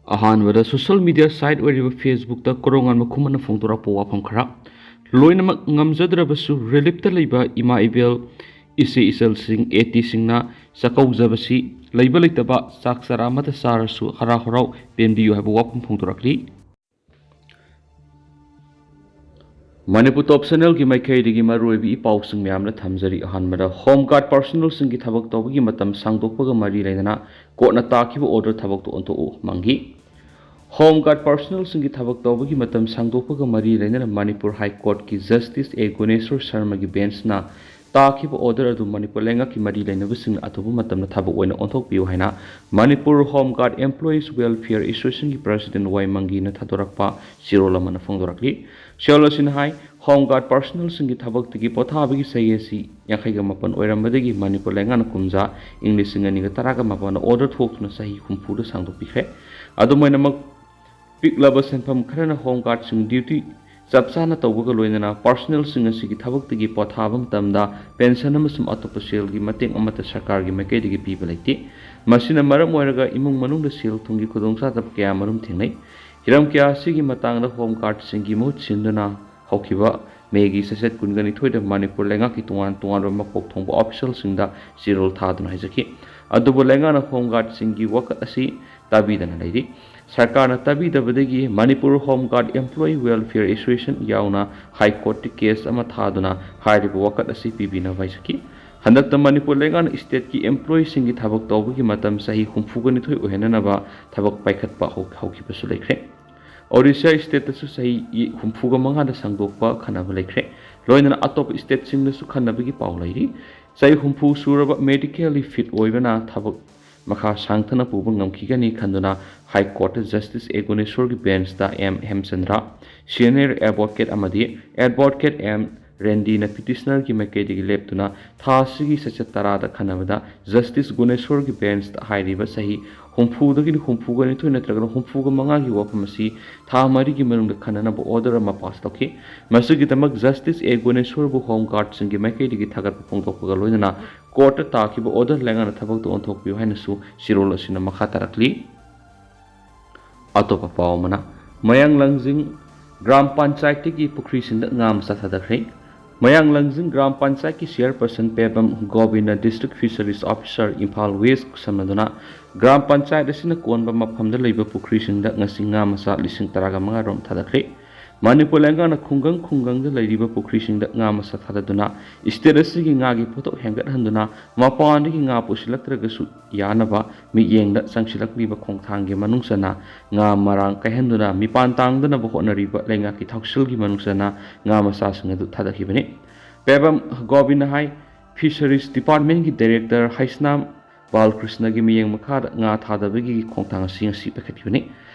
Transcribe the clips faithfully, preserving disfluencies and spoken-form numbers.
ꯑꯍꯥꯟꯕꯗ, social media side ꯑꯣꯏꯔꯤꯕ ꯐꯦꯁꯕꯨꯛꯇ ꯀꯣꯔꯧꯉꯥꯟꯕ ꯈꯨꯃꯟꯅ ꯐꯣꯡꯗꯣꯔꯛꯄ ꯋꯥꯐꯝ ꯈꯔ꯫ ꯂꯣꯏꯅꯃꯛ ꯉꯝꯖꯗ꯭ꯔꯕꯁꯨ, ꯔꯤꯂꯤꯐꯇ ꯂꯩꯕ ꯏꯃꯥ ꯏꯕꯦꯜ, ꯏꯆꯦ ꯏꯆꯜꯁꯤꯡ, ꯑꯦ ꯇꯤꯁꯤꯡꯅ ꯆꯥꯛꯀꯧꯖꯕꯁꯤ ꯂꯩꯕ ꯂꯩꯇꯕ ꯆꯥꯛ ꯆꯔꯥ ꯑꯃꯗ ꯆꯥꯔꯁꯨ ꯍꯔꯥꯎ ꯍꯔꯥꯎ ꯄꯦꯟꯕꯤꯌꯨ ꯍꯥꯏꯕ ꯋꯥꯐꯝ ꯐꯣꯡꯗꯣꯔꯛꯂꯤ꯫ ꯃꯅꯤꯄꯨꯔ ꯇꯣꯞ ꯆꯦꯅꯦꯜꯒꯤ ꯃꯥꯏꯀꯩꯗꯒꯤ ꯃꯔꯨꯑꯣꯏꯕ ꯏ ꯄꯥꯎꯁꯤꯡ ꯃꯌꯥꯝꯅ ꯊꯝꯖꯔꯤ꯫ ꯑꯍꯥꯟꯕꯗ, ꯍꯣꯝ ꯒꯥꯔꯗ ꯄꯥꯔꯁꯣꯅꯦꯜꯁꯤꯡꯒꯤ ꯊꯕꯛ ꯇꯧꯕꯒꯤ ꯃꯇꯝ ꯁꯥꯡꯗꯣꯛꯄꯒ ꯃꯔꯤ ꯂꯩꯅꯅ ꯀꯣꯔꯠꯅ ꯇꯥꯈꯤꯕ ꯑꯣꯔꯗꯔ ꯊꯕꯛꯇ ꯑꯣꯟꯊꯣꯛꯎ ꯃꯪꯈꯤ꯫ ꯍꯣꯝ ꯒꯥꯔꯗ ꯄꯥꯔꯁꯣꯅꯦꯜꯁꯤꯡꯒꯤ ꯊꯕꯛ ꯇꯧꯕꯒꯤ ꯃꯇꯝ ꯁꯥꯡꯗꯣꯛꯄꯒ ꯃꯔꯤ ꯂꯩꯅꯅ ꯃꯅꯤꯄꯨꯔ ꯍꯥꯏ ꯀꯣꯔꯠꯀꯤ ꯖꯁꯇꯤꯁ ꯑꯦ ꯒꯨꯅꯦꯁꯣꯔ ꯁꯔꯃꯒꯤ ꯕꯦꯟꯁꯅ ꯇꯥꯈꯤꯕ ꯑꯣꯔꯗꯔ ꯑꯗꯨ ꯃꯅꯤꯄꯨꯔ ꯂꯩꯉꯥꯛꯀꯤ ꯃꯔꯤ ꯂꯩꯅꯕꯁꯤꯡꯅ ꯑꯊꯨꯕ ꯃꯇꯝꯗ ꯊꯕꯛ ꯑꯣꯏꯅ ꯑꯣꯟꯊꯣꯛꯄꯤꯌꯨ ꯍꯥꯏꯅ Manipur home guard employees welfare ꯑꯦꯁꯣꯁꯤꯌꯦꯁꯟꯒꯤ ꯄ꯭ꯔꯁꯤꯗꯦꯟ ꯋꯥꯏ ꯃꯪꯒꯤꯅ ꯊꯥꯗꯣꯔꯛꯄ ꯆꯦꯔꯣꯜ ꯑꯃꯅ ꯐꯣꯡꯗꯣꯔꯛꯂꯤ꯫ ꯆꯦꯔꯣꯜ ꯑꯁꯤꯅ ꯍꯥꯏ, ꯍꯣꯝ ꯒꯥꯔꯗ ꯄꯥꯔꯁꯣꯅꯦꯜꯁꯤꯡꯒꯤ ꯊꯕꯛꯇꯒꯤ ꯄꯣꯊꯥꯕꯒꯤ ꯆꯍꯤ ꯑꯁꯤ ꯌꯥꯡꯈꯩꯒ ꯃꯥꯄꯟ ꯑꯣꯏꯔꯝꯕꯗꯒꯤ ꯃꯅꯤꯄꯨꯔ ꯂꯩꯉꯥꯛꯅ ꯀꯨꯝꯖꯥ ꯏꯪ ꯂꯤꯁꯤꯡ ꯑꯅꯤꯒ ꯇꯔꯥꯒ ꯃꯥꯄꯟꯗ ꯑꯣꯔꯗꯔ ꯊꯣꯛꯇꯨꯅ ꯆꯍꯤ ꯍꯨꯝꯐꯨꯗ ꯁꯥꯡꯗꯣꯛꯄꯤꯈ꯭ꯔꯦ꯫ ꯑꯗꯨꯝ ꯑꯣꯏꯅꯃꯛ, ꯄꯤꯛꯂꯕ ꯁꯦꯟꯐꯝ ꯈꯔꯅ ꯍꯣꯝ ꯒꯥꯔꯗꯁꯤꯡ ꯗ꯭ꯌꯨꯇꯤ ꯆꯞ ꯆꯥꯅ ꯇꯧꯕꯒ ꯂꯣꯏꯅꯅ ꯄꯥꯔꯁꯣꯅꯦꯜꯁꯤꯡ ꯑꯁꯤꯒꯤ ꯊꯕꯛꯇꯒꯤ ꯄꯣꯊꯥꯕ ꯃꯇꯝꯗ ꯄꯦꯟꯁꯟ ꯑꯃꯁꯨꯡ ꯑꯇꯣꯞꯄ ꯁꯦꯜꯒꯤ ꯃꯇꯦꯡ ꯑꯃꯠꯇ ꯁꯔꯀꯥꯔꯒꯤ ꯃꯥꯏꯀꯩꯗꯒꯤ ꯄꯤꯕ ꯂꯩꯇꯦ꯫ ꯃꯁꯤꯅ ꯃꯔꯝ ꯑꯣꯏꯔꯒ ꯏꯃꯨꯡ ꯃꯅꯨꯡꯗ ꯁꯦꯜ ꯊꯨꯝꯒꯤ ꯈꯨꯗꯣꯡꯆꯥꯗꯕ ꯀꯌꯥ ꯑꯃꯔꯣꯝ ꯊꯦꯡꯅꯩ꯫ ꯍꯤꯔꯝ ꯀꯌꯥ ꯑꯁꯤꯒꯤ ꯃꯇꯥꯡꯗ ꯍꯣꯝ ꯒꯥꯔꯗꯁꯤꯡꯒꯤ ꯃꯍꯨꯠ ꯁꯤꯟꯗꯨꯅ ꯍꯧꯈꯤꯕ ꯃꯦꯒꯤ ꯆꯩꯆꯠ ꯀꯨꯟꯒ ꯅꯤꯊꯣꯏꯗ ꯃꯅꯤꯄꯨꯔ ꯂꯩꯉꯥꯛꯀꯤ ꯇꯣꯉꯥꯟ ꯇꯣꯉꯥꯟꯕ ꯃꯀꯣꯛ ꯊꯣꯡꯕ ꯑꯣꯐꯤꯁꯤꯌꯦꯜꯁꯤꯡꯗ ꯆꯦꯔꯣꯜ ꯊꯥꯗꯨꯅ ꯍꯥꯏꯖꯈꯤ꯫ ꯑꯗꯨꯕꯨ ꯂꯩꯉꯥꯛꯅ ꯍꯣꯝ ꯒꯥꯔꯗꯁꯤꯡꯒꯤ ꯋꯥꯀꯠ ꯑꯁꯤ ꯇꯥꯕꯤꯗꯅ ꯂꯩꯔꯤ꯫ ꯁꯔꯀꯥꯔꯅ ꯇꯥꯕꯤꯗꯕꯗꯒꯤ Manipur home guard employee welfare association ꯌꯥꯎꯅ ꯍꯥꯏ ꯀꯣꯔꯠꯇ ꯀꯦꯁ ꯑꯃ ꯊꯥꯗꯨꯅ ꯍꯥꯏꯔꯤꯕ ꯋꯥꯀꯠ ꯑꯁꯤ ꯄꯤꯕꯤꯅꯕ ꯍꯥꯏꯖꯈꯤ꯫ ꯍꯟꯗꯛꯇ ꯃꯅꯤꯄꯨꯔ ꯂꯩꯉꯥꯛꯅ ꯁ꯭ꯇꯦꯠꯀꯤ ꯑꯦꯝꯄ꯭ꯂꯣꯌꯤꯁꯤꯡꯒꯤ ꯊꯕꯛ ꯇꯧꯕꯒꯤ ꯃꯇꯝ ꯆꯍꯤ ꯍꯨꯝꯐꯨꯒ ꯅꯤꯊꯣꯏ ꯑꯣꯏꯍꯟꯅꯅꯕ ꯊꯕꯛ ꯄꯥꯏꯈꯠꯄ ꯍꯧ-, ꯍꯧꯈꯤꯕꯁꯨ ꯂꯩꯈ꯭ꯔꯦ꯫ ꯑꯣꯔꯤꯁꯥ ꯁ꯭ꯇꯦꯠꯇꯁꯨ ꯆꯍꯤ ꯍꯨꯝꯐꯨꯒ ꯃꯉꯥꯗ ꯁꯥꯡꯗꯣꯛꯄ ꯈꯟꯅꯕ ꯂꯩꯈ꯭ꯔꯦ꯫ ꯂꯣꯏꯅꯅ ꯑꯇꯣꯞꯄ ꯁ꯭ꯇꯦꯠꯁꯤꯡꯗꯁꯨ ꯈꯟꯅꯕꯒꯤ ꯄꯥꯎ ꯂꯩꯔꯤ꯫ ꯆꯍꯤ ꯍꯨꯝꯐꯨ ꯁꯨꯔꯕ ꯃꯦꯗꯤꯀꯦꯜꯂꯤ ꯐꯤꯠ ꯑꯣꯏꯕꯅ ꯊꯕꯛ ꯃꯈꯥ ꯁꯥꯡꯊꯅ ꯄꯨꯕ ꯉꯝꯈꯤꯒꯅꯤ ꯈꯟꯗꯨꯅ ꯍꯥꯏ ꯀꯣꯔꯠꯇ ꯖꯁꯇꯤꯁ ꯑꯦ ꯒꯨꯅꯦꯁꯣꯔꯒꯤ ꯕꯦꯟꯁꯇ ꯑꯦꯝ ꯍꯦꯝꯆꯟꯗ꯭ꯔ, ꯁꯤꯅꯤꯌꯔ ꯑꯦꯗꯚꯣꯀꯦꯠ ꯑꯃꯗꯤ ꯑꯦꯗꯚꯣꯀꯦꯠ ꯑꯦꯝ ꯔꯦꯟꯗꯤꯅ ꯄꯤꯇꯤꯁꯅꯔꯒꯤ ꯃꯥꯏꯀꯩꯗꯒꯤ ꯂꯦꯞꯇꯨꯅ ꯊꯥ ꯑꯁꯤꯒꯤ ꯆꯩꯆꯠ ꯇꯔꯥꯗ ꯈꯟꯅꯕꯗ ꯖꯁꯇꯤꯁ ꯒꯨꯅꯦꯁꯣꯔꯒꯤ ꯕꯦꯟꯁꯇ ꯍꯥꯏꯔꯤꯕ ꯆꯍꯤ ꯍꯨꯝꯐꯨꯗꯒꯤꯅ ꯍꯨꯝꯐꯨꯒ ꯅꯤꯊꯣꯏ ꯅꯠꯇ꯭ꯔꯒꯅ ꯍꯨꯝꯐꯨꯒ ꯃꯉꯥꯒꯤ ꯋꯥꯐꯝ ꯑꯁꯤ ꯊꯥ ꯃꯔꯤꯒꯤ ꯃꯅꯨꯡꯗ ꯈꯟꯅꯅꯕ ꯑꯣꯔꯗꯔ ꯑꯃ ꯄꯥꯁ ꯇꯧꯈꯤ꯫ ꯃꯁꯤꯒꯤꯗꯃꯛ ꯖꯁꯇꯤꯁ ꯑꯦ ꯒꯨꯅꯦꯁꯣꯔꯕꯨ ꯍꯣꯝ ꯒꯥꯔꯗꯁꯤꯡꯒꯤ ꯃꯥꯏꯀꯩꯗꯒꯤ ꯊꯥꯒꯠꯄ ꯐꯣꯡꯗꯣꯛꯄꯒ ꯂꯣꯏꯅꯅ ꯀꯣꯔꯠꯇ ꯇꯥꯈꯤꯕ ꯑꯣꯔꯗꯔ ꯂꯩꯉꯥꯛꯅ ꯊꯕꯛꯇ ꯑꯣꯟꯊꯣꯛꯄꯤꯌꯨ ꯍꯥꯏꯅꯁꯨ ꯆꯦꯔꯣꯜ ꯑꯁꯤꯅ ꯃꯈꯥ ꯇꯥꯔꯛꯂꯤ꯫ ꯑꯇꯣꯞꯄ ꯄꯥꯎ ꯑꯃꯅ, ꯃꯌꯥꯡ ꯂꯪꯖꯤꯡ ꯒ꯭ꯔꯥꯝ ꯄꯟꯆꯥꯌꯠꯇꯒꯤ ꯄꯨꯈ꯭ꯔꯤꯁꯤꯡꯗ ꯉꯥ ꯃꯆꯥ ꯊꯥꯗꯈ꯭ꯔꯦ꯫ ꯃꯌꯥꯡ ꯂꯪꯖꯤꯡ ꯒ꯭ꯔꯥꯝ ꯄꯟꯆꯥꯌꯠꯀꯤ ꯆꯤꯌꯔꯄꯔꯁꯟ ꯄꯦꯕꯝ ꯒꯣꯕꯤꯟꯅ district fisheries officer Imphal west ꯈꯨꯠꯁꯝꯅꯗꯨꯅ ꯒ꯭ꯔꯥꯝ ꯄꯟꯆꯥꯌꯠ ꯑꯁꯤꯅ ꯀꯣꯟꯕ ꯃꯐꯝꯗ ꯂꯩꯕ ꯄꯨꯈ꯭ꯔꯤꯁꯤꯡꯗ ꯉꯁꯤ ꯉꯥ ꯃꯆꯥ ꯂꯤꯁꯤꯡ ꯇꯔꯥꯒ ꯃꯉꯥ ꯔꯣꯝ ꯊꯥꯗꯈ꯭ꯔꯦ꯫ ꯃꯅꯤꯄꯨꯔ ꯂꯩꯉꯥꯛꯅ ꯈꯨꯡꯒꯪ ꯈꯨꯡꯒꯪꯗ ꯂꯩꯔꯤꯕ ꯄꯨꯈ꯭ꯔꯤꯁꯤꯡꯗ ꯉꯥ ꯃꯆꯥ ꯊꯥꯗꯗꯨꯅ ꯁ꯭ꯇꯦꯠ ꯑꯁꯤꯒꯤ ꯉꯥꯒꯤ ꯄꯣꯠꯊꯣꯛ ꯍꯦꯟꯒꯠꯍꯟꯗꯨꯅ ꯃꯄꯥꯟꯗꯒꯤ ꯉꯥ ꯄꯨꯁꯤꯜꯂꯛꯇ꯭ꯔꯒꯁꯨ ꯌꯥꯅꯕ ꯃꯤꯠꯌꯦꯡꯗ ꯆꯪꯁꯤꯜꯂꯛꯂꯤꯕ ꯈꯣꯡꯊꯥꯡꯒꯤ ꯃꯅꯨꯡ ꯆꯟꯅ ꯉꯥ ꯃꯔꯥꯡ ꯀꯥꯏꯍꯟꯗꯨꯅ ꯃꯤꯄꯥꯟ ꯇꯥꯡꯗꯅꯕ ꯍꯣꯠꯅꯔꯤꯕ ꯂꯩꯉꯥꯛꯀꯤ ꯊꯧꯁꯤꯜꯒꯤ ꯃꯅꯨꯡ ꯆꯟꯅ ꯉꯥ ꯃꯆꯥꯁꯤꯡ ꯑꯗꯨ ꯊꯥꯗꯈꯤꯕꯅꯤ꯫ ꯄꯦꯕꯝ ꯒꯣꯕꯤꯟꯅ ꯍꯥꯏ, ꯐꯤꯁꯔꯤꯁ ꯗꯤꯄꯥꯔꯠꯃꯦꯟꯒꯤ ꯗꯥꯏꯔꯦꯛꯇꯔ ꯍꯩꯁꯅꯥꯝ ꯕꯥꯜꯀ꯭ꯔꯤꯁꯅꯒꯤ ꯃꯤꯠꯌꯦꯡ ꯃꯈꯥꯗ ꯉꯥ ꯊꯥꯗꯕꯒꯤ ꯈꯣꯡꯊꯥꯡ ꯑꯁꯤ ꯉꯁꯤ ꯄꯥꯏꯈꯠꯈꯤꯕꯅꯤ꯫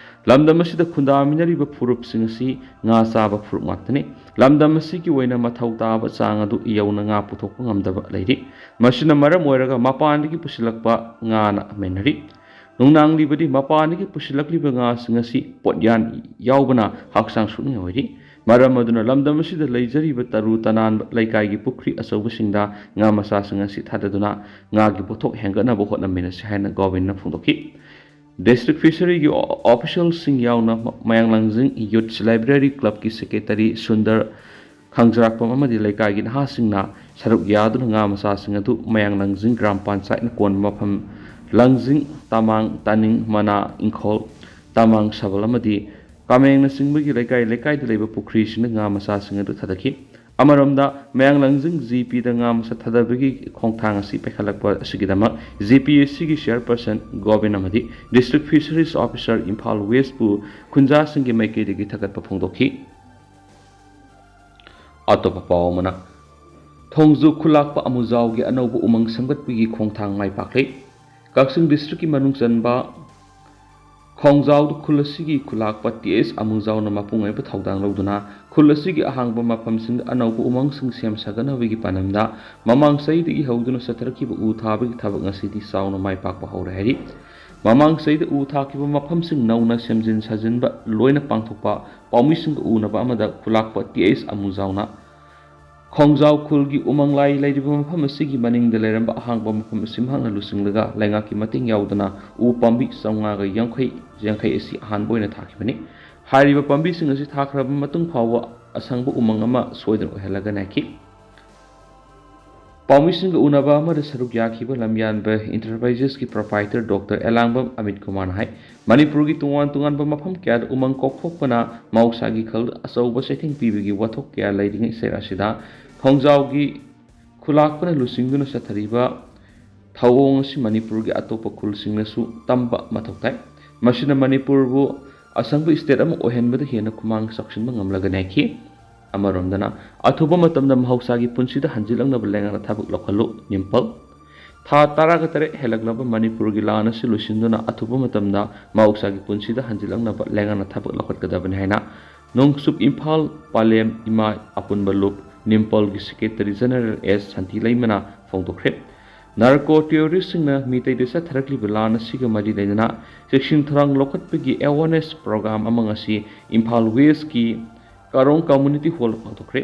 ꯂꯝꯗꯝ ꯑꯁꯤꯗ ꯈꯨꯟꯗꯥꯃꯤꯟꯅꯔꯤꯕ ꯐꯨꯔꯨꯞꯁꯤꯡ ꯑꯁꯤ ꯉꯥ ꯆꯥꯕ ꯐꯨꯔꯨꯞ ꯉꯥꯛꯇꯅꯤ꯫ ꯂꯝꯗꯝ ꯑꯁꯤꯒꯤ ꯑꯣꯏꯅ ꯃꯊꯧ ꯇꯥꯕ ꯆꯥꯡ ꯑꯗꯨ ꯌꯧꯅ ꯉꯥ ꯄꯨꯊꯣꯛꯄ ꯉꯝꯗꯕ ꯂꯩꯔꯤ꯫ ꯃꯁꯤꯅ ꯃꯔꯝ ꯑꯣꯏꯔꯒ ꯃꯄꯥꯟꯗꯒꯤ ꯄꯨꯁꯤꯜꯂꯛꯄ ꯉꯥꯅ ꯃꯦꯟꯅꯔꯤ꯫ ꯅꯨꯡꯅꯥꯡꯂꯤꯕꯗꯤ ꯃꯄꯥꯟꯗꯒꯤ ꯄꯨꯁꯤꯜꯂꯛꯂꯤꯕ ꯉꯥꯁꯤꯡ ꯑꯁꯤ ꯄꯣꯠꯌꯥꯟ ꯌꯥꯎꯕꯅ ꯍꯛꯆꯥꯡ ꯁꯣꯛꯅꯤꯡꯉꯥꯏ ꯑꯣꯏꯔꯤ꯫ ꯃꯔꯝ ꯑꯗꯨꯅ ꯂꯝꯗꯝ ꯑꯁꯤꯗ ꯂꯩꯖꯔꯤꯕ ꯇꯔꯨ ꯇꯅꯥꯟꯕ ꯂꯩꯀꯥꯏꯒꯤ ꯄꯨꯈ꯭ꯔꯤ ꯑꯆꯧꯕꯁꯤꯡꯗ ꯉꯥ ꯃꯆꯥꯁꯤꯡ ꯑꯁꯤ ꯊꯥꯗꯗꯨꯅ ꯉꯥꯒꯤ ꯄꯣꯠꯊꯣꯛ ꯍꯦꯟꯒꯠꯅꯕ ꯍꯣꯠꯅꯃꯤꯟꯅꯁꯤ ꯍꯥꯏꯅ ꯒꯣꯕꯤꯟꯅ ꯐꯣꯡꯗꯣꯛꯈꯤ꯫ ꯗꯤꯁꯇ꯭ꯔꯤꯛ ꯐꯤꯁꯔꯤꯒꯤ ꯑꯣ-, ꯑꯣꯐꯤꯁꯤꯌꯦꯜꯁꯤꯡ ꯌꯥꯎꯅ ꯃꯌꯥꯡ ꯂꯪꯖꯤꯡ ꯌꯨꯠꯁ ꯂꯥꯏꯕ꯭ꯔꯦꯔꯤ ꯀ꯭ꯂꯕꯀꯤ ꯁꯦꯀ꯭ꯔꯦꯇꯔꯤ ꯁꯨꯟꯗꯔ ꯈꯥꯡꯖꯔꯥꯛꯄꯝ ꯑꯃꯗꯤ ꯂꯩꯀꯥꯏꯒꯤ ꯅꯍꯥꯁꯤꯡꯅ ꯁꯔꯨꯛ ꯌꯥꯗꯨꯅ ꯉꯥ ꯃꯆꯥꯁꯤꯡ ꯑꯗꯨ ꯃꯌꯥꯡ ꯂꯪꯖꯤꯡ ꯒ꯭ꯔꯥꯝ ꯄꯟꯆꯥꯌꯠꯅ ꯀꯣꯟꯕ ꯃꯐꯝ ꯂꯪꯖꯤꯡ, ꯇꯃꯥꯡ, ꯇꯥꯅꯤꯡ, ꯃꯅꯥ, ꯏꯪꯈꯣꯜ, ꯇꯃꯥꯡ ꯁꯕꯜ ꯑꯃꯗꯤ ꯀꯥꯃꯦꯡꯅꯆꯤꯡꯕꯒꯤ ꯂꯩꯀꯥꯏ ꯂꯩꯀꯥꯏꯗ ꯂꯩꯕ ꯄꯨꯈ꯭ꯔꯤꯁꯤꯡꯗ ꯉꯥ ꯃꯆꯥꯁꯤꯡ ꯑꯗꯨ ꯊꯥꯗꯈꯤ꯫ ꯑꯃꯔꯣꯝꯗ, ꯃꯌꯥꯡ ꯂꯪꯖꯤꯡ ꯖꯤ ꯄꯤꯗ ꯉꯥ ꯃꯆꯥ ꯊꯥꯗꯕꯒꯤ ꯈꯣꯡꯊꯥꯡ ꯑꯁꯤ ꯄꯥꯏꯈꯠꯂꯛꯄ ꯑꯁꯤꯒꯤꯗꯃꯛ ꯖꯤ ꯄꯤ ꯑꯦꯁ ꯁꯤꯒꯤ ꯆꯤꯌꯔꯄꯔꯁꯟ ꯒꯣꯕꯤꯟ ꯑꯃꯗꯤ ꯗꯤꯁꯇ꯭ꯔꯤꯛ ꯐꯤꯁꯔꯤꯁ ꯑꯣꯐꯤꯁꯥꯔ ꯏꯝꯐꯥꯜ ꯋꯦꯁꯄꯨ ꯈꯨꯟꯖꯥꯁꯤꯡꯒꯤ ꯃꯥꯏꯀꯩꯗꯒꯤ ꯊꯥꯒꯠꯄ ꯐꯣꯡꯗꯣꯛꯈꯤ꯫ ꯑꯇꯣꯞꯄ ꯄꯥꯎ ꯑꯃꯅ, ꯊꯣꯡꯖꯨ ꯈꯨꯂꯥꯛꯄ ꯑꯃꯨꯖꯥꯎꯒꯤ ꯑꯅꯧꯕ ꯎꯃꯪ ꯁꯦꯝꯒꯠꯄꯒꯤ ꯈꯣꯡꯊꯥꯡ ꯃꯥꯏ ꯄꯥꯛꯂꯦ꯫ ꯀꯛꯆꯤꯡ ꯗꯤꯁꯇ꯭ꯔꯤꯛꯀꯤ ꯃꯅꯨꯡ ꯆꯟꯕ ꯈꯣꯡꯖꯥꯎꯗ ꯈꯨꯜ ꯑꯁꯤꯒꯤ ꯈꯨꯂꯥꯛꯄ ꯇꯤ ꯑꯦꯁ ꯑꯃꯨꯖꯥꯎꯅ ꯃꯄꯨꯡ ꯑꯣꯏꯕ ꯊꯧꯗꯥꯡ ꯂꯧꯗꯨꯅ ꯈꯨꯜ ꯑꯁꯤꯒꯤ ꯑꯍꯥꯡꯕ ꯃꯐꯝꯁꯤꯡꯗ ꯑꯅꯧꯕ ꯎꯃꯪꯁꯤꯡ ꯁꯦꯝ ꯁꯥꯒꯠꯅꯕꯒꯤ ꯄꯥꯟꯗꯝꯗ ꯃꯃꯥꯡ ꯆꯍꯤꯗꯒꯤ ꯍꯧꯗꯨꯅ ꯆꯠꯊꯔꯛꯈꯤꯕ ꯎ ꯊꯥꯕꯒꯤ ꯊꯕꯛ ꯉꯁꯤꯗꯤ ꯆꯥꯎꯅ ꯃꯥꯏ ꯄꯥꯛꯄ ꯍꯧꯔꯦ ꯍꯥꯏꯔꯤ꯫ ꯃꯃꯥꯡ ꯆꯍꯤꯗ ꯎ ꯊꯥꯈꯤꯕ ꯃꯐꯝꯁꯤꯡ ꯅꯧꯅ ꯁꯦꯝꯖꯤꯟ ꯁꯥꯖꯤꯟꯕ ꯂꯣꯏꯅ ꯄꯥꯡꯊꯣꯛꯄ ꯄꯥꯎꯃꯤꯁꯤꯡꯒ ꯎꯅꯕ ꯑꯃꯗ ꯈꯨꯂꯥꯛꯄ ꯇꯤ ꯑꯦꯁ ꯑꯃꯨꯖꯥꯎꯅ ꯈꯣꯡꯖꯥꯎ ꯈꯨꯜꯒꯤ ꯎꯃꯪ ꯂꯥꯏ ꯂꯩꯔꯤꯕ ꯃꯐꯝ ꯑꯁꯤꯒꯤ ꯃꯅꯤꯡꯗ ꯂꯩꯔꯝꯕ ꯑꯍꯥꯡꯕ ꯃꯐꯝ ꯑꯁꯤ ꯃꯍꯥꯛꯅ ꯂꯨꯆꯤꯡꯂꯒ ꯂꯩꯉꯥꯛꯀꯤ ꯃꯇꯦꯡ ꯌꯥꯎꯗꯅ ꯎ ꯄꯥꯝꯕꯤ ꯆꯥꯝꯃꯉꯥꯒ ꯌꯥꯡꯈꯩ ꯌꯥꯡꯈꯩ ꯑꯁꯤ ꯑꯍꯥꯟꯕ ꯑꯣꯏꯅ ꯊꯥꯈꯤꯕꯅꯤ꯫ ꯍꯥꯏꯔꯤꯕ ꯄꯥꯝꯕꯤꯁꯤꯡ ꯑꯁꯤ ꯊꯥꯈ꯭ꯔꯕ ꯃꯇꯨꯡ ꯐꯥꯎꯕ ꯑꯁꯪꯕ ꯎꯃꯪ ꯑꯃ ꯁꯣꯏꯗꯅ ꯑꯣꯏꯍꯜꯂꯒ ꯅꯥꯏꯈꯤ꯫ ꯄꯥꯎꯃꯤꯁꯤꯡꯒ ꯎꯅꯕ ꯑꯃꯗ ꯁꯔꯨꯛ ꯌꯥꯈꯤꯕ ꯂꯝꯌꯥꯟꯕ ꯏꯟꯇꯔꯄ꯭ꯔꯥꯏꯖꯦꯁꯀꯤ ꯄ꯭ꯔꯣꯄꯥꯏꯇꯔ ꯗꯣꯛꯇꯔ ꯑꯦꯂꯥꯡꯕꯝ ꯑꯃꯤꯠ ꯀꯨꯃꯥꯔꯅ ꯍꯥꯏ, ꯃꯅꯤꯄꯨꯔꯒꯤ ꯇꯣꯉꯥꯟ ꯇꯣꯉꯥꯟꯕ ꯃꯐꯝ ꯀꯌꯥꯗ ꯎꯃꯪ ꯀꯣꯛꯊꯣꯛꯄꯅ ꯃꯍꯧꯁꯥꯒꯤ ꯈꯜꯗ ꯑꯆꯧꯕ ꯆꯩꯊꯦꯡ ꯄꯤꯕꯒꯤ ꯋꯥꯊꯣꯛ ꯀꯌꯥ ꯂꯩꯔꯤꯉꯩ ꯆꯩꯔꯥꯛ ꯑꯁꯤꯗ ꯈꯣꯡꯖꯥꯎꯒꯤ ꯈꯨꯂꯥꯛꯄꯅ ꯂꯨꯆꯤꯡꯗꯨꯅ ꯆꯠꯊꯔꯤꯕ ꯊꯧꯑꯣꯡ ꯑꯁꯤ ꯃꯅꯤꯄꯨꯔꯒꯤ ꯑꯇꯣꯞꯄ ꯈꯨꯜꯁꯤꯡꯅꯁꯨ ꯇꯝꯕ ꯃꯊꯧ ꯇꯥꯏ꯫ ꯃꯁꯤꯅ ꯃꯅꯤꯄꯨꯔꯕꯨ ꯑꯁꯪꯕ ꯁ꯭ꯇꯦꯠ ꯑꯃ ꯑꯣꯏꯍꯟꯕꯗ ꯍꯦꯟꯅ ꯈꯨꯃꯥꯡ ꯆꯥꯎꯁꯤꯟꯕ ꯉꯝꯂꯒꯅꯤ ꯍꯥꯏꯈꯤ꯫ ꯑꯃꯔꯣꯝꯗꯅ, ꯑꯊꯨꯕ ꯃꯇꯝꯗ ꯃꯍꯧꯁꯥꯒꯤ ꯄꯨꯟꯁꯤꯗ ꯍꯟꯖꯤꯜꯂꯛꯅꯕ ꯂꯩꯉꯥꯛꯅ ꯊꯕꯛ ꯂꯧꯈꯠꯂꯨ, ꯅꯤꯝꯄꯜ꯫ ꯊꯥ ꯇꯔꯥꯒ ꯇꯔꯦꯠ ꯍꯦꯜꯂꯛꯂꯕ ꯃꯅꯤꯄꯨꯔꯒꯤ ꯂꯥꯟ ꯑꯁꯤ ꯂꯣꯏꯁꯤꯟꯗꯨꯅ ꯑꯊꯨꯕ ꯃꯇꯝꯗ ꯃꯍꯧꯁꯥꯒꯤ ꯄꯨꯟꯁꯤꯗ ꯍꯟꯖꯤꯜꯂꯛꯅꯕ ꯂꯩꯉꯥꯛꯅ ꯊꯕꯛ ꯂꯧꯈꯠꯀꯗꯕꯅꯤ ꯍꯥꯏꯅ ꯅꯣꯡꯆꯨꯞ ꯏꯝꯐꯥꯜ ꯄꯥꯂꯦꯝ ꯏꯃꯥ ꯑꯄꯨꯟꯕ ꯂꯨꯞ ꯅꯤꯝꯄꯜꯒꯤ ꯁꯦꯀ꯭ꯔꯦꯇꯔꯤ ꯖꯦꯅꯔꯦꯜ ꯑꯦꯁ ꯁꯥꯟꯇꯤ ꯂꯩꯃꯅ ꯐꯣꯡꯗꯣꯛꯈ꯭ꯔꯦ꯫ ꯅꯥꯔꯀꯣ ꯇꯦꯔꯣꯔꯤꯁꯁꯤꯡꯅ ꯃꯤꯇꯩꯗ ꯆꯠꯊꯔꯛꯂꯤꯕ ꯂꯥꯟ ꯑꯁꯤꯒ ꯃꯔꯤ ꯂꯩꯅꯅ ꯆꯦꯛꯁꯤꯟ ꯊꯧꯔꯥꯡ ꯂꯧꯈꯠꯄꯒꯤ ꯑꯦꯋꯥꯔꯅꯦꯁ ꯄ꯭ꯔꯣꯒ꯭ꯔꯥꯝ ꯑꯃ ꯉꯁꯤ ꯏꯝꯐꯥꯜ ꯋꯦꯁꯀꯤ ꯀꯥꯔꯣꯡ ꯀꯝꯃ꯭ꯌꯨꯅꯤꯇꯤ ꯍꯣꯜꯗ ꯄꯥꯡꯊꯣꯛꯈ꯭ꯔꯦ꯫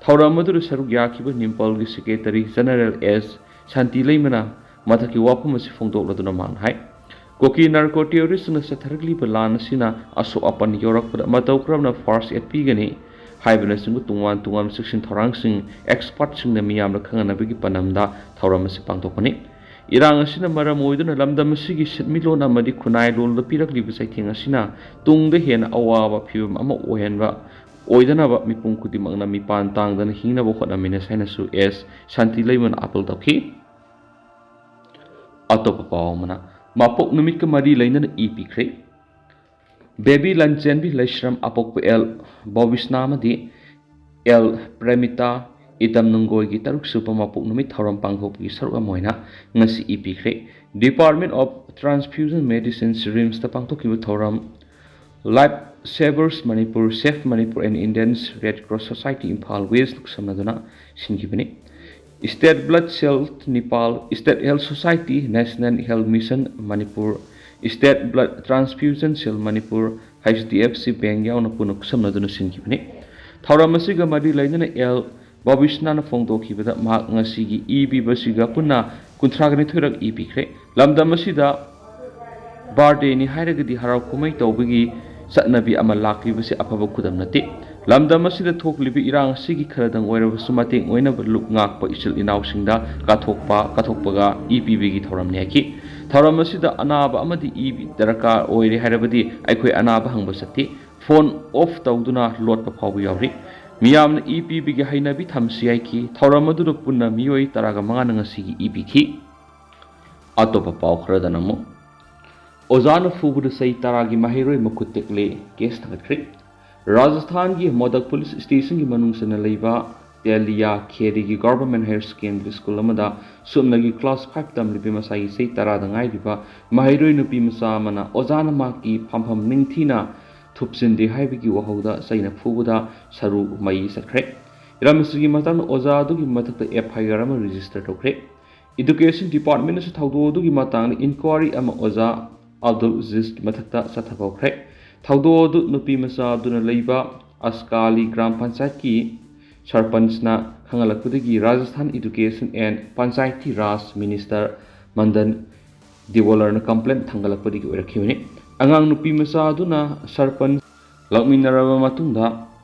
ꯊꯧꯔꯝ ꯑꯗꯨꯗ ꯁꯔꯨꯛ ꯌꯥꯈꯤꯕ ꯅꯤꯝꯄꯜꯒꯤ ꯁꯦꯀ꯭ꯔꯦꯇꯔꯤ ꯖꯦꯅꯔꯦꯜ ꯑꯦꯁ ꯁꯥꯟꯇꯤ ꯂꯩꯃꯅ ꯃꯊꯛꯀꯤ ꯋꯥꯐꯝ ꯑꯁꯤ ꯐꯣꯡꯗꯣꯛꯂꯗꯨꯅ ꯃꯥꯅ ꯍꯥꯏ, ꯀꯨꯀꯤ ꯅꯥꯔꯀꯣ ꯇꯦꯔꯣꯔꯤꯁꯁꯤꯡꯅ ꯆꯠꯊꯔꯛꯂꯤꯕ ꯂꯥꯟ ꯑꯁꯤꯅ ꯑꯁꯣꯛ ꯑꯄꯟ ꯌꯥꯎꯔꯛꯄꯗ ꯃꯇꯧ ꯀꯔꯝꯅ ꯐꯥꯔꯁ ꯑꯦꯗ ꯄꯤꯒꯅꯤ ꯍꯥꯏꯕꯅꯆꯤꯡꯕ ꯇꯣꯉꯥꯟ ꯇꯣꯉꯥꯟꯕ ꯆꯦꯛꯁꯤꯟ ꯊꯧꯔꯥꯡꯁꯤꯡ ꯑꯦꯛꯁꯄꯔꯠꯁꯤꯡꯅ ꯃꯤꯌꯥꯝꯅ ꯈꯪꯍꯟꯅꯕꯒꯤ ꯄꯥꯟꯗꯝꯗ ꯊꯧꯔꯝ ꯑꯁꯤ ꯄꯥꯡꯊꯣꯛꯄꯅꯤ꯫ ꯏꯔꯥꯡ ꯑꯁꯤꯅ ꯃꯔꯝ ꯑꯣꯏꯗꯨꯅ ꯂꯝꯗꯝ ꯑꯁꯤꯒꯤ ꯁꯦꯟꯃꯤꯠꯂꯣꯟ ꯑꯃꯗꯤ ꯈꯨꯟꯅꯥꯏ ꯂꯣꯟꯗ ꯄꯤꯔꯛꯂꯤꯕ ꯆꯩꯊꯦꯡ ꯑꯁꯤꯅ ꯇꯨꯡꯗ ꯍꯦꯟꯅ ꯑꯋꯥꯕ ꯐꯤꯕꯝ ꯑꯃ ꯑꯣꯏꯍꯟꯕ ꯑꯣꯏꯗꯅꯕ ꯃꯤꯄꯨꯝ ꯈꯨꯗꯤꯡꯃꯛꯅ ꯃꯤꯄꯥꯟ ꯇꯥꯡꯗꯅ ꯍꯤꯡꯅꯕ ꯍꯣꯠꯅꯃꯤꯟꯅꯁꯤ ꯍꯥꯏꯅꯁꯨ ꯑꯦꯁ ꯁꯥꯟꯇꯤ ꯂꯩꯃꯅ ꯑꯥꯄꯤꯜ ꯇꯧꯈꯤ꯫ ꯑꯇꯣꯞꯄ ꯄꯥꯎ ꯑꯃꯅ, ꯃꯄꯣꯛ ꯅꯨꯃꯤꯠꯀ ꯃꯔꯤ ꯂꯩꯅꯅ ꯏ ꯄꯤꯈ꯭ꯔꯦ꯫ ꯕꯦꯕꯤ ꯂꯟꯆꯦꯟꯕꯤ ꯂꯩꯁ꯭ꯔꯝ ꯑꯄꯣꯛꯄ ꯑꯦꯜ ꯕꯣꯕꯤꯁꯅꯥ ꯑꯃꯗꯤ ꯑꯦꯜ ꯄ꯭ꯔꯦꯃꯤꯇꯥ ꯏꯇꯝ ꯅꯨꯡꯒꯣꯏꯒꯤ ꯇꯔꯨꯛ ꯁꯨꯕ ꯃꯄꯣꯛ ꯅꯨꯃꯤꯠ ꯊꯧꯔꯝ ꯄꯥꯡꯊꯣꯛꯄꯒꯤ ꯁꯔꯨꯛ ꯑꯃ ꯑꯣꯏꯅ ꯉꯁꯤ ꯏ ꯄꯤꯈ꯭ꯔꯦ꯫ Department of Transfusion Medicine, ꯔꯤꯝꯁꯇ ꯄꯥꯡꯊꯣꯛꯈꯤꯕ ꯊꯧꯔꯝ Life Savers Manipur, Save Manipur and Indian Red Cross Society Imphal West ꯈꯨꯠꯁꯝꯅꯗꯨꯅ ꯁꯤꯟꯈꯤꯕꯅꯤ꯫ State Blood Cell Nepal, State Health Society, National Health Mission Manipur, State Blood Transfusion Cell Manipur, H D F C Bank ꯌꯥꯎꯅ ꯄꯨꯟꯅ ꯈꯨꯠꯁꯝꯅꯗꯨꯅ ꯁꯤꯟꯈꯤꯕꯅꯤ꯫ ꯊꯧꯔꯝ ꯑꯁꯤꯒ ꯃꯔꯤ ꯂꯩꯅꯅ L ꯕꯥꯕꯤꯁꯅꯥꯅ ꯐꯣꯡꯗꯣꯛꯈꯤꯕꯗ, ꯃꯍꯥꯛ ꯉꯁꯤꯒꯤ E ꯄꯤꯕꯁꯤꯒ ꯄꯨꯟꯅ ꯀꯨꯟꯊ꯭ꯔꯥꯒ ꯅꯤꯊꯣꯏꯔꯛ ꯏ ꯄꯤꯈ꯭ꯔꯦ꯫ ꯂꯝꯗꯝ ꯑꯁꯤꯗ ꯕꯥꯔꯗꯦꯅꯤ ꯍꯥꯏꯔꯒꯗꯤ ꯍꯔꯥꯎ ꯀꯨꯝꯍꯩ ꯇꯧꯕꯒꯤ ꯆꯠꯅꯕꯤ ꯑꯃ ꯂꯥꯛꯂꯤꯕꯁꯤ ꯑꯐꯕ ꯈꯨꯗꯝ ꯅꯠꯇꯦ꯫ ꯂꯝꯗꯝ ꯑꯁꯤꯗ ꯊꯣꯛꯂꯤꯕ ꯏꯔꯥꯡ ꯑꯁꯤꯒꯤ ꯈꯔꯗꯪ ꯑꯣꯏꯔꯕꯁꯨ ꯃꯇꯦꯡ ꯑꯣꯏꯅꯕ ꯂꯨꯞ ꯉꯥꯛꯄ ꯏꯆꯤꯜ ꯏꯅꯥꯎꯁꯤꯡꯗ ꯀꯠꯊꯣꯛꯄ, ꯀꯠꯊꯣꯛꯄꯒ ꯏ ꯄꯤꯕꯒꯤ ꯊꯧꯔꯝꯅꯤ ꯍꯥꯏꯈꯤ꯫ ꯊꯧꯔꯝ ꯑꯁꯤꯗ ꯑꯅꯥꯕ ꯑꯃꯗꯤ ꯏ ꯗꯔꯀꯥꯔ ꯑꯣꯏꯔꯦ ꯍꯥꯏꯔꯕꯗꯤ ꯑꯩꯈꯣꯏ ꯑꯅꯥꯕ ꯍꯪꯕ ꯆꯠꯇꯦ꯫ ꯐꯣꯟ ꯑꯣꯐ ꯇꯧꯗꯨꯅ ꯂꯣꯠꯄ ꯐꯥꯎꯕ ꯌꯥꯎꯔꯤ꯫ ꯃꯤꯌꯥꯝꯅ ꯏ ꯄꯤꯕꯒꯤ ꯍꯩꯅꯕꯤ ꯊꯝꯁꯤ ꯍꯥꯏꯈꯤ꯫ ꯊꯧꯔꯝ ꯑꯗꯨꯗ ꯄꯨꯟꯅ ꯃꯤꯑꯣꯏ ꯇꯔꯥꯒ ꯃꯉꯥꯅ ꯉꯁꯤꯒꯤ ꯏ ꯄꯤꯈꯤ꯫ ꯑꯇꯣꯞꯄ ꯄꯥꯎ ꯈꯔꯗꯅ ꯑꯃꯨꯛ, ꯑꯣꯖꯥꯅ ꯐꯨꯕꯗ ꯆꯍꯤ ꯇꯔꯥꯒꯤ ꯃꯍꯩꯔꯣꯏ ꯃꯈꯨꯠ ꯇꯦꯛꯂꯦ, ꯀꯦꯁ ꯊꯥꯡꯒꯠꯈ꯭ꯔꯦ꯫ ꯔꯥꯖꯁꯊꯥꯟꯒꯤ ꯃꯣꯗꯛ ꯄꯨꯂꯤꯁ ꯁ꯭ꯇꯦꯁꯟꯒꯤ ꯃꯅꯨꯡ ꯆꯟꯅ ꯂꯩꯕ ꯇꯦꯂꯤꯌꯥ ꯈꯦꯔꯤꯒꯤ ꯒꯚꯔꯟꯃꯦꯟꯠ ꯍꯥꯌꯔ ꯁꯦꯀꯦꯟꯗꯔꯤ ꯁ꯭ꯀꯨꯜ ꯑꯃꯗ ꯁꯨꯞꯅꯒꯤ ꯀ꯭ꯂꯥꯁ ꯐꯥꯏꯚ ꯇꯝꯂꯤꯕꯤ ꯃꯁꯥꯒꯤ ꯆꯍꯤ ꯇꯔꯥꯗ ꯉꯥꯏꯔꯤꯕ ꯃꯍꯩꯔꯣꯏ ꯅꯨꯄꯤ ꯃꯆꯥ ꯑꯃꯅ ꯑꯣꯖꯥꯅ ꯃꯍꯥꯛꯀꯤ ꯐꯝꯐꯝ ꯅꯤꯡꯊꯤꯅ ꯊꯨꯞꯆꯤꯟꯗꯦ ꯍꯥꯏꯕꯒꯤ ꯋꯥꯍꯧꯗ ꯆꯩꯅ ꯐꯨꯕꯗ ꯁꯔꯨ ꯃꯩ ꯆꯠꯈ꯭ꯔꯦ꯫ ꯍꯤꯔꯝ ꯑꯁꯤꯒꯤ ꯃꯇꯥꯡꯗ ꯑꯣꯖꯥ ꯑꯗꯨꯒꯤ ꯃꯊꯛꯇ ꯑꯦꯐ ꯑꯥꯏ ꯑꯥꯔ ꯑꯃ ꯔꯦꯖꯤꯁꯇꯔ ꯇꯧꯈ꯭ꯔꯦ꯫ ꯏꯗꯨꯀꯦꯁꯟ ꯗꯤꯄꯥꯔꯠꯃꯦꯟꯠꯅꯁꯨ ꯊꯧꯗꯣꯛ ꯑꯗꯨꯒꯤ ꯃꯇꯥꯡꯗ ꯏꯟꯀ꯭ꯋꯥꯔꯤ ꯑꯃ ꯑꯣꯖꯥ ꯑꯕꯗꯨꯜ ꯑꯖꯤꯖꯀꯤ ꯃꯊꯛꯇ ꯆꯠꯊꯕ ꯍꯧꯈ꯭ꯔꯦ꯫ ꯊꯧꯗꯣꯛ ꯑꯗꯨ ꯅꯨꯄꯤ ꯃꯆꯥ ꯑꯗꯨꯅ ꯂꯩꯕ ꯑꯁꯀꯥꯂꯤ ꯒ꯭ꯔꯥꯝ ꯄꯟꯆꯥꯌꯠꯀꯤ ꯁꯔꯄꯟꯆꯅ ꯈꯪꯍꯜꯂꯛꯄꯗꯒꯤ Rajasthan education and panchayati raj minister Madan ꯗꯤꯋꯣꯂꯔꯅ ꯀꯝꯄ꯭ꯂꯦꯟ ꯊꯥꯡꯒꯠꯂꯛꯄꯗꯒꯤ ꯑꯣꯏꯔꯛꯈꯤꯕꯅꯤ꯫ ꯑꯉꯥꯡ ꯅꯨꯄꯤ ꯃꯆꯥ ꯑꯗꯨꯅ ꯁꯔꯄꯟꯆ ꯂꯥꯛꯃꯤꯟꯅꯔꯕ ꯃꯇꯨꯡꯗ,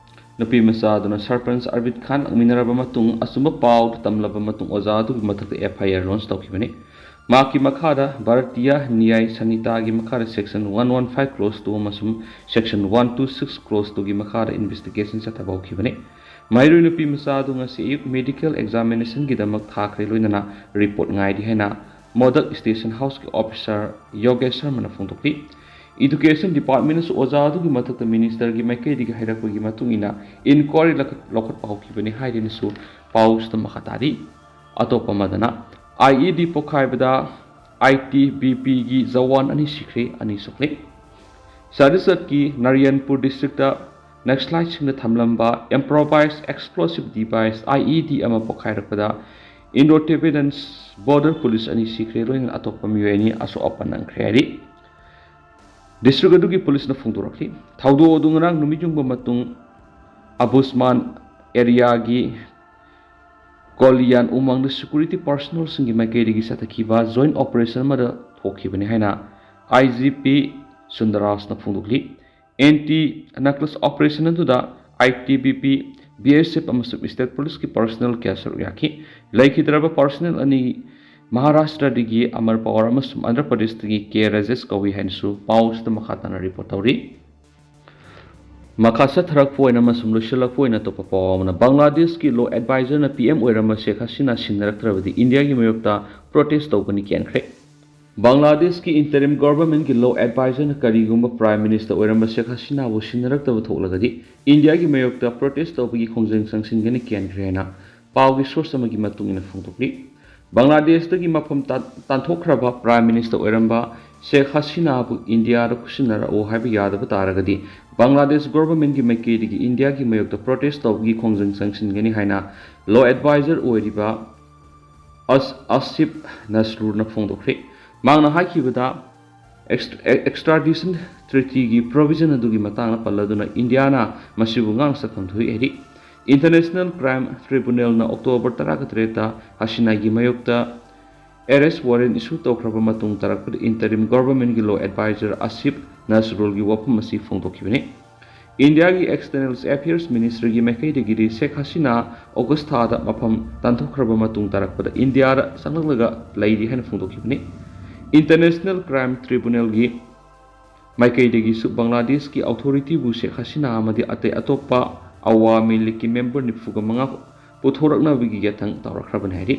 ꯅꯨꯄꯤ ꯃꯆꯥ ꯑꯗꯨꯅ ꯁꯔꯄꯟꯆ ꯑꯔꯕꯤꯠ ꯈꯥꯟ ꯂꯥꯛꯃꯤꯟꯅꯔꯕ ꯃꯇꯨꯡ, ꯑꯆꯨꯝꯕ ꯄꯥꯎꯗꯨ ꯇꯝꯂꯕ ꯃꯇꯨꯡ ꯑꯣꯖꯥ ꯑꯗꯨꯒꯤ ꯃꯊꯛꯇ ꯑꯦꯐ ꯑꯥꯏ ꯑꯥꯔ ꯂꯣꯟꯆ ꯇꯧꯈꯤꯕꯅꯤ꯫ ꯃꯍꯥꯛꯀꯤ ꯃꯈꯥꯗ ꯚꯥꯔꯇꯤꯌꯥ ꯅ꯭ꯌꯥꯌ ꯁꯪꯍꯤꯇꯥꯒꯤ ꯃꯈꯥꯗ section one one five clause two ꯑꯃꯁꯨꯡ section one two six clause ꯇꯨꯒꯤ ꯃꯈꯥꯗ ꯏꯟꯚꯦꯁꯇꯤꯒꯦꯁꯟ ꯆꯠꯊꯕ ꯍꯧꯈꯤꯕꯅꯤ꯫ ꯃꯍꯩꯔꯣꯏ ꯅꯨꯄꯤ ꯃꯆꯥ ꯑꯗꯨ ꯉꯁꯤ ꯑꯌꯨꯛ ꯃꯦꯗꯤꯀꯦꯜ ꯑꯦꯛꯖꯥꯃꯤꯅꯦꯁꯟꯒꯤꯗꯃꯛ ꯊꯥꯈ꯭ꯔꯦ ꯂꯣꯏꯅꯅ ꯔꯤꯄꯣꯔꯠ ꯉꯥꯏꯔꯤ ꯍꯥꯏꯅ ꯃꯣꯗꯛ ꯁ꯭ꯇꯦꯁꯟ ꯍꯥꯎꯁꯀꯤ ꯑꯣꯐꯤꯁꯥꯔ ꯌꯣꯒꯦꯁ ꯁꯔꯃꯅ ꯐꯣꯡꯗꯣꯛꯈꯤ꯫ ꯏꯗꯨꯀꯦꯁꯟ ꯗꯤꯄꯥꯔꯠꯃꯦꯟꯅꯁꯨ ꯑꯣꯖꯥ ꯑꯗꯨꯒꯤ ꯃꯊꯛꯇ ꯃꯤꯅꯤꯁꯇꯔꯒꯤ ꯃꯥꯏꯀꯩꯗꯒꯤ ꯍꯥꯏꯔꯛꯄꯒꯤ ꯃꯇꯨꯡ ꯏꯟꯅ ꯏꯟꯀ꯭ꯋꯥꯔꯤ ꯂꯧꯈꯠ-, ꯂꯧꯈꯠꯄ ꯍꯧꯈꯤꯕꯅꯤ ꯍꯥꯏꯗꯨꯅꯁꯨ ꯄꯥꯎꯁꯤꯗ ꯃꯈꯥ ꯇꯥꯔꯤ꯫ ꯑꯇꯣꯞꯄ ꯑꯃꯗꯅ, ꯑꯥꯏ ꯏ ꯗꯤ ꯄꯣꯈꯥꯏꯕꯗ ꯑꯥꯏ ꯇꯤ ꯕꯤ ꯄꯤꯒꯤ ꯖꯋꯥꯟ ꯑꯅꯤ ꯁꯤꯈ꯭ꯔꯦ, ꯑꯅꯤ ꯁꯣꯛꯂꯦ꯫ ꯆꯇꯤꯁꯒꯔꯒꯤ ꯅꯥꯔꯥꯌꯟꯄꯨꯔ ꯗꯤꯁꯇ꯭ꯔꯤꯛꯇ ꯅꯛꯁꯂꯥꯏꯠꯁꯤꯡꯅ ꯊꯝꯂꯝꯕ improvised explosive device, ꯑꯥꯏ ꯏ ꯗꯤ, ꯑꯃ ꯄꯣꯈꯥꯏꯔꯛꯄꯗ ꯏꯟꯗꯣ ꯇꯤꯕꯦꯇꯟ ꯕꯣꯔꯗꯔ ꯄꯨꯂꯤꯁ ꯑꯅꯤ ꯁꯤꯈ꯭ꯔꯦ, ꯂꯣꯏꯅꯅ ꯑꯇꯣꯞꯄ ꯃꯤꯑꯣꯏ ꯑꯅꯤ ꯑꯁꯣꯛ ꯑꯄꯟ ꯅꯪꯈ꯭ꯔꯦ ꯍꯥꯏꯔꯤ꯫ ꯗꯤꯁꯇ꯭ꯔꯤꯛ ꯑꯗꯨꯒꯤ ꯄꯨꯂꯤꯁꯅ ꯐꯣꯡꯗꯣꯔꯛꯂꯤ꯫ ꯊꯧꯗꯣꯛ ꯑꯗꯨ ꯉꯔꯥꯡ ꯅꯨꯃꯤꯠ ꯌꯨꯡꯕ ꯃꯇꯨꯡ ꯑꯕꯨꯁꯃꯥꯟ ꯑꯦꯔꯤꯌꯥꯒꯤ ꯀꯣꯂꯤꯌꯥꯟ ꯎꯃꯪꯗ security personnelꯁꯤꯡꯒꯤ ꯃꯥꯏꯀꯩꯗꯒꯤ ꯆꯠꯊꯈꯤꯕ joint operation ꯑꯃꯗ ꯊꯣꯛꯈꯤꯕꯅꯤ ꯍꯥꯏꯅ I G P ꯁꯨꯟꯗꯔꯥꯖꯅ ꯐꯣꯡꯗꯣꯛꯂꯤ꯫ ꯑꯦꯟꯇꯤ ꯅꯥꯔꯀꯣꯇꯤꯛꯁ operation ꯑꯗꯨꯗ I T B P, B S F ꯑꯃꯁꯨꯡ state policeꯀꯤ personnel ꯀꯌꯥ ꯁꯔꯨꯛ ꯌꯥꯈꯤ꯫ ꯂꯩꯈꯤꯗ꯭ꯔꯕ personnel ꯑꯅꯤ ꯃꯍꯥꯔꯥꯁꯇ꯭ꯔꯗꯒꯤ ꯑꯃꯔ ꯄꯋꯥꯔ ꯑꯃꯁꯨꯡ ꯑꯟꯙ꯭ꯔ ꯄ꯭ꯔꯗꯦꯁꯇꯒꯤ ꯀꯦ ꯔꯥꯖꯦꯁ ꯀꯧꯏ ꯍꯥꯏꯅꯁꯨ ꯄꯥꯎ ꯑꯁꯤꯗ ꯃꯈꯥ ꯇꯥꯅ ꯔꯤꯄꯣꯔꯠ ꯇꯧꯔꯤ꯫ ꯃꯈꯥ ꯆꯠꯊꯔꯛꯄ ꯑꯣꯏꯅ ꯑꯃꯁꯨꯡ ꯂꯣꯏꯁꯤꯜꯂꯛꯄ ꯑꯣꯏꯅ ꯑꯇꯣꯞꯄ ꯄꯥꯎ ꯑꯃꯅ, ꯕꯪꯒ꯭ꯂꯥꯗꯦꯁꯀꯤ law advisorꯅ P M ꯑꯣꯏꯔꯝꯕ ꯁꯦꯈ ꯍꯁꯤꯅꯥ ꯁꯤꯟꯅꯔꯛꯇ꯭ꯔꯕꯗꯤ ꯏꯟꯗꯤꯌꯥꯒꯤ ꯃꯥꯌꯣꯛꯇ protest ꯇꯧꯒꯅꯤ ꯀꯦꯟꯈ꯭ꯔꯦ꯫ ꯕꯪꯒ꯭ꯂꯥꯗꯦꯁꯀꯤ interim governmentꯀꯤ law advisorꯅ ꯀꯔꯤꯒꯨꯝꯕ Prime Minister ꯑꯣꯏꯔꯝꯕ ꯁꯦꯈ ꯍꯁꯤꯅꯥꯕꯨ ꯁꯤꯟꯅꯔꯛꯇꯕ ꯊꯣꯛꯂꯒꯗꯤ ꯏꯟꯗꯤꯌꯥꯒꯤ ꯃꯥꯌꯣꯛꯇ protest ꯇꯧꯕꯒꯤ ꯈꯣꯡꯖꯪ ꯆꯪꯁꯤꯟꯒꯅꯤ ꯀꯦꯟꯈ꯭ꯔꯦ ꯍꯥꯏꯅ ꯄꯥꯎꯒꯤ source ꯑꯃꯒꯤ ꯃꯇꯨꯡ ꯏꯟꯅ ꯐꯣꯡꯗꯣꯛꯂꯤ꯫ ꯕꯪꯒ꯭ꯂꯥꯗꯦꯁꯇꯒꯤ ꯃꯐꯝ ꯇꯥ-, ꯇꯥꯟꯊꯣꯛꯈ꯭ꯔꯕ Prime Minister ꯑꯣꯏꯔꯝꯕ ꯁꯦꯈ ꯍꯁꯤꯅꯥꯕꯨ ꯏꯟꯗꯤꯌꯥꯗ ꯈꯨꯠꯁꯤꯟꯅꯔꯛꯎ ꯍꯥꯏꯕ ꯌꯥꯗꯕ ꯇꯥꯔꯒꯗꯤ ꯕꯪꯒ꯭ꯂꯥꯗꯦꯁ governmentꯀꯤ ꯃꯥꯏꯀꯩꯗꯒꯤ ꯏꯟꯗꯤꯌꯥꯒꯤ ꯃꯥꯌꯣꯛꯇ protest ꯇꯧꯕꯒꯤ ꯈꯣꯡꯖꯪ ꯆꯪꯁꯤꯟꯒꯅꯤ ꯍꯥꯏꯅ law advisor ꯑꯣꯏꯔꯤꯕ ꯑꯁ-, ꯑꯁꯤꯐ ꯅꯁꯔꯨꯔꯅ ꯐꯣꯡꯗꯣꯛꯈ꯭ꯔꯦ꯫ ꯃꯍꯥꯛꯅ ꯍꯥꯏꯈꯤꯕꯗ, extra-, extradition treatyꯒꯤ provision ꯑꯗꯨꯒꯤ ꯃꯇꯥꯡꯗ ꯄꯜꯂꯗꯨꯅ ꯏꯟꯗꯤꯌꯥꯅ ꯃꯁꯤꯕꯨ ꯉꯥꯛꯅ ꯆꯠꯐꯝ ꯊꯣꯛꯏ ꯍꯥꯏꯔꯤ꯫ International Crime Tribunalꯅ October ꯇꯔꯥꯒ ꯇꯔꯦꯠꯇ ꯍꯁꯤꯅꯥꯒꯤ ꯃꯥꯌꯣꯛꯇ arrest warrant issue ꯇꯧꯈ꯭ꯔꯕ ꯃꯇꯨꯡ ꯇꯥꯔꯛꯄꯗ interim governmentꯀꯤ law advisor ꯑꯁꯤꯐ ꯅꯁꯔꯨꯜꯒꯤ ꯋꯥꯐꯝ ꯑꯁꯤ ꯐꯣꯡꯗꯣꯛꯈꯤꯕꯅꯤ꯫ ꯏꯟꯗꯤꯌꯥꯒꯤ External Affairs Ministryꯒꯤ ꯃꯥꯏꯀꯩꯗꯒꯤꯗꯤ ꯁꯦꯈ ꯍꯁꯤꯅꯥ August ꯊꯥꯗ ꯃꯐꯝ ꯇꯥꯟꯊꯣꯛꯈ꯭ꯔꯕ ꯃꯇꯨꯡ ꯇꯥꯔꯛꯄꯗ ꯏꯟꯗꯤꯌꯥꯗ ꯆꯪꯂꯛꯂꯒ ꯂꯩꯔꯤ ꯍꯥꯏꯅ ꯐꯣꯡꯗꯣꯛꯈꯤꯕꯅꯤ꯫ International Crime Tribunalꯒꯤ ꯃꯥꯏꯀꯩꯗꯒꯤꯁꯨ ꯕꯪꯒ꯭ꯂꯥꯗꯦꯁꯀꯤ authorityꯕꯨ ꯁꯦꯈ ꯍꯁꯤꯅꯥ ꯑꯃꯗꯤ ꯑꯇꯩ ꯑꯇꯣꯞꯄ ꯑꯋꯥꯃꯤ ꯂꯤꯒꯀꯤ member ꯅꯤꯐꯨꯒ ꯃꯉꯥ ꯄꯨꯊꯣꯔꯛꯅꯕꯒꯤ ꯌꯥꯊꯪ ꯇꯧꯔꯛꯈ꯭ꯔꯕꯅꯤ ꯍꯥꯏꯔꯤ꯫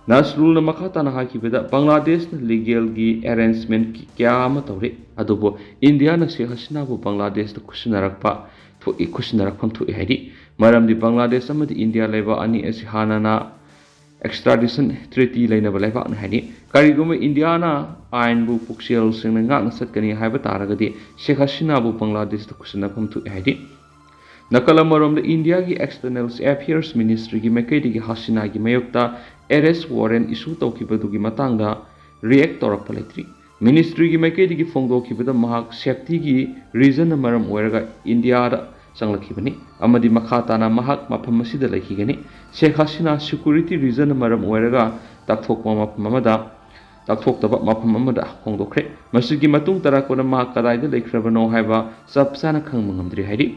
ꯅꯁꯔꯨꯜꯅ ꯃꯈꯥ ꯇꯥꯅ ꯍꯥꯏꯈꯤꯕꯗ, ꯕꯪꯒ꯭ꯂꯥꯗꯦꯁꯅ legalꯒꯤ arrangement ꯀꯌꯥ ꯑꯃ ꯇꯧꯔꯤ, ꯑꯗꯨꯕꯨ ꯏꯟꯗꯤꯌꯥꯅ ꯁꯦꯈ ꯍꯁꯤꯅꯥꯕꯨ ꯕꯪꯒ꯭ꯂꯥꯗꯦꯁꯇ ꯈꯨꯠꯁꯤꯟꯅꯔꯛꯄ ꯊꯣꯛꯏ, ꯈꯨꯠꯁꯤꯟꯅꯔꯛꯐꯝ ꯊꯣꯛꯏ ꯍꯥꯏꯔꯤ꯫ ꯃꯔꯝꯗꯤ ꯕꯪꯒ꯭ꯂꯥꯗꯦꯁ ꯑꯃꯗꯤ ꯏꯟꯗꯤꯌꯥ ꯂꯩꯕꯥꯛ ꯑꯅꯤ ꯑꯁꯤ ꯍꯥꯟꯅꯅ extradition treaty ꯂꯩꯅꯕ ꯂꯩꯕꯥꯛꯅꯤ ꯍꯥꯏꯔꯤ꯫ ꯀꯔꯤꯒꯨꯝꯕ ꯏꯟꯗꯤꯌꯥꯅ ꯑꯥꯏꯟꯕꯨ ꯄꯨꯛꯆꯦꯜ ꯁꯦꯡꯅ ꯉꯥꯛꯅ ꯆꯠꯀꯅꯤ ꯍꯥꯏꯕ ꯇꯥꯔꯒꯗꯤ ꯁꯦꯈ ꯍꯁꯤꯅꯥꯕꯨ ꯕꯪꯒ꯭ꯂꯥꯗꯦꯁꯇ ꯈꯨꯠꯁꯤꯟꯅꯐꯝ ꯊꯣꯛꯏ ꯍꯥꯏꯔꯤ꯫ ꯅꯥꯀꯜ ꯑꯃꯔꯣꯝꯗ ꯏꯟꯗꯤꯌꯥꯒꯤ External Affairs Ministryꯒꯤ ꯃꯥꯏꯀꯩꯗꯒꯤ ꯍꯁꯤꯅꯥꯒꯤ ꯃꯥꯌꯣꯛꯇ arrest warrant issue ꯇꯧꯈꯤꯕꯗꯨꯒꯤ ꯃꯇꯥꯡꯗ react ꯇꯧꯔꯛꯄ ꯂꯩꯇ꯭ꯔꯤ꯫ Ministryꯒꯤ ꯃꯥꯏꯀꯩꯗꯒꯤ ꯐꯣꯡꯗꯣꯛꯈꯤꯕꯗ ꯃꯍꯥꯛ safetyꯒꯤ reasonꯅ ꯃꯔꯝ ꯑꯣꯏꯔꯒ ꯏꯟꯗꯤꯌꯥꯗ ꯆꯪꯂꯛꯈꯤꯕꯅꯤ ꯑꯃꯗꯤ ꯃꯈꯥ ꯇꯥꯅ ꯃꯍꯥꯛ ꯃꯐꯝ ꯑꯁꯤꯗ ꯂꯩꯈꯤꯒꯅꯤ꯫ ꯁꯦꯈ ꯍꯁꯤꯅꯥ security reason ꯃꯔꯝ ꯑꯣꯏꯔꯒ ꯇꯥꯛꯊꯣꯛꯄ ꯃꯐꯝ ꯑꯃꯗ, ꯇꯥꯛꯊꯣꯛꯇꯕ ꯃꯐꯝ ꯑꯃꯗ ꯍꯣꯡꯗꯣꯛꯈ꯭ꯔꯦ꯫ ꯃꯁꯤꯒꯤ ꯃꯇꯨꯡ ꯇꯔꯥ ꯀꯣꯟꯅ ꯃꯍꯥꯛ ꯀꯗꯥꯏꯗ ꯂꯩꯈ꯭ꯔꯕꯅꯣ ꯍꯥꯏꯕ ꯆꯞ ꯆꯥꯅ ꯈꯪꯕ ꯉꯝꯗ꯭ꯔꯤ ꯍꯥꯏꯔꯤ꯫